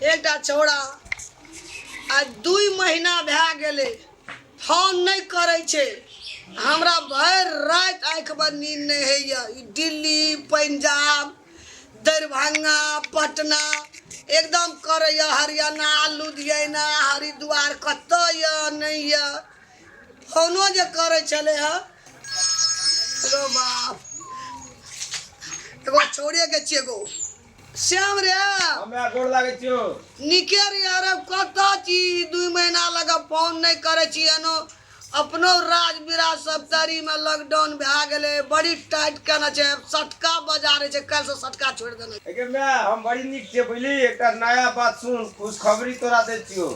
एकटा छौड़ा आ 2 महीना भए गेलै फोन नहि करै छै। हमरा भरि राति आँखिमे नींद नहि होइए। ई दिल्ली, पंजाब, दरभंगा, पटना एकदम करैए, हरियाणा, लुधियाना, हरिद्वार, कतऽ यऽ नहि यऽ। फोनो जे करै छलै हँ, रो बाप, एगो छौड़ेके छियै एगो श्याम रे। हमरा गोर लागै छियौ। नीके रे। अरे कतऽ छी? 2 महीना लग फोन नहि करै छी। एनो अपनो राज बिराज सब तरीमे लॉकडाउन भए गेलै, बड़ी टाइट केने छै। सटका बजा रहै छै, काल्हिसँ सटका छोड़ि देने। एगे माय, हम बड़ी नीक छियै, बुझली? एकटा नया बात सुन, खुशखबरी तोरा दै छियौ।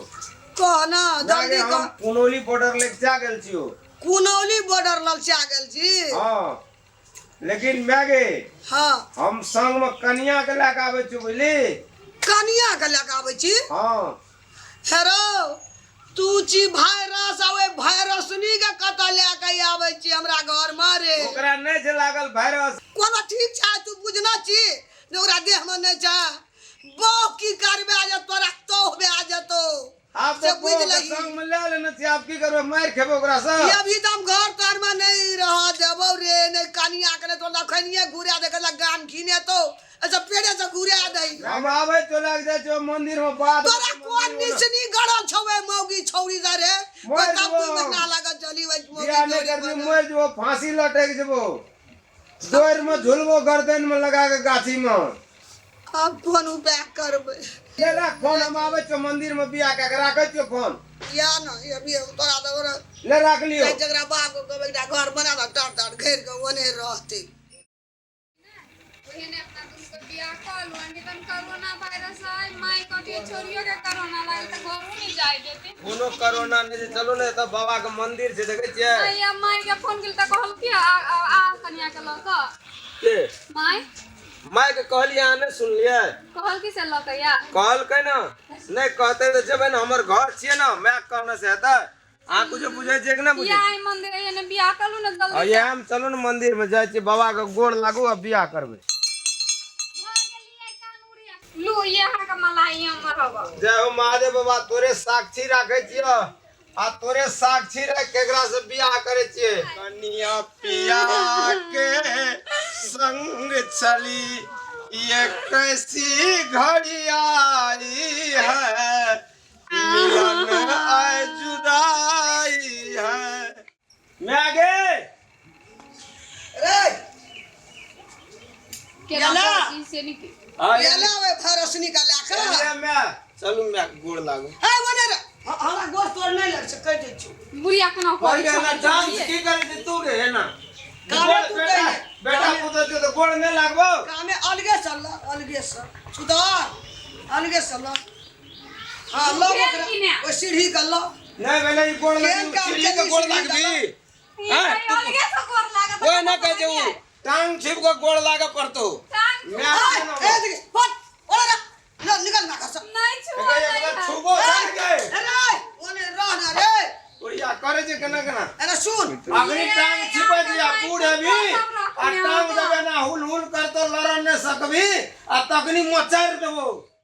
कह ना जल्दी। हम कह। कुनौली बॉर्डर लग जा गेल छियौ। कुनौली बॉर्डर लग जा गेल छी? हाँ, लेकिन माय गे, हम संग में कनिया के लए के आबै छियौ, बुझली? कनिया के लए के आबै छी? हाँ। हेरो, तू छी वायरस आ ओहि वायरसनी के कतऽ लए के आबै छी हमरा घर में रे? ओकरा नहि छै लागल वायरस। कोनो ठीक छै? तू बुझना छी जे ओकरा देह में नहि छै। बहु की करबे जे तोरा तोह भए जेतौ। आब से तऽ बुझि बौह के लही। संग में लए लेने छियै, आब की करबै? मारि खेबै ओकरा से? ये अभी तऽ हम घर तर में नहीं रह देबौ रे, नहीं कनिया के, नहीं तोरा खनिये घुरा दे के गान घिने तो अच्छा पेड़े से घुरा दे। हम आबै तो लग जाइ छियौ मंदिर में बाद। तोरा कोन निसनी गड़ल छौ ए मौगी छौरी दा रे? मरि तब 2 जेबौ। महीना लागत चली ओइ मौगी बियाह नहि छौरी करबी पर। मरि जेबो, फांसी लटकि जेबो, डोर में झुलबो, गर्दन में लगा के गाछी में। आब कोन उपाय करबै? ले राख फोन, हम आबै छियौ मंदिर में बियाह कए के। राखै छियौ फोन। या न अभी तोरा तऽ ओकरा ले राख लियौ। जकरा बाप के कहबै एकटा घर बना दऽ, टाट टाट घेर के ओने रहतै। ओहने अपना दुनू के बियाह कऽ लू, नहीं तन कोरोना वायरस है माय कथी, छोरियो के कोरोना लागल तऽ घरो नहीं जाय देते। कोनो कोरोना नहि छै। चलू ने, एतऽ बाबा के मंदिर छै, देखै छियै? नहीं, माय के फोन गेल तऽ कहलकै आ आ आ कनिया के लऽ कऽ। के? माय। माय के कहलियै, अहाँ नहि सुनलियै? कहलकै से लऽ कऽ या। कहलकै ने, नहि कहतै तऽ जेबै ने, हमर घर छियै ने। माय कहने से हेतै? अहाँ कुछो बुझै छियै कि नहि बुझै? बियाह आई मंदिर एने बियाह करू ने जल्दी। आ इएह हम, चलू ने मंदिर में जाइ छियै, बाबा के गोर लागू आ बियाह करबै। लू, ये अहाँके मलाई हमर हवा। जय हो महादेव बाबा, तोरे साक्षी राखै छियौ आ तोरे साक्षी राखि के एकरा से बियाह करै छियै। कनिया पिया के संग चली, ये कैसी घड़ी आई है, मिलन आए जुदाई है। मैं गे रे। केना गेला? ई से निक। गेला ओहि भरसनी के लए कऽ? चलिए मैं, चलू मैं, गोड़ लागू। हे ओने रे, हमरा गोश्त तोड़ नहि लग छै, कहि दै छियौ। बुढ़िया केना कोई कहै ना छै? डांस की करे छी तू रे? ना कामे तू बेटा कहिने। बेटा पुत्र छौ तऽ गोड़ नहि लागबो। कामे अलगे चल, अलगे से सुधार, अलगे से ल। हाँ, ल ओकरा ओहि सीढ़ी के ल। नहि भेलै ई गोड़ केहन लागि काम सीढ़ी के केलही? गोड़ सीढ़ी लागबी? ई हैं? कहीं अलगे से गोर लागत। कोई ना कहै छै, उ टांग छिप के गोड़ लागे पड़तो। टांग मैं ए, ए, देखी, फट, ओने जा, ल, निकल ना घर से। नहीं छुआ एक नहीं बार है। छुबो जान के। अरे ओने रह ना रे। बुढ़िया करे छै केना केना। अरे सुन। अगनी टांग छिपै दिया, बूढ़ हेबी आ टांग देबे ना, हुल हुल करतो, लड़न नहि सकबी आ तखनी मोचारि देबो।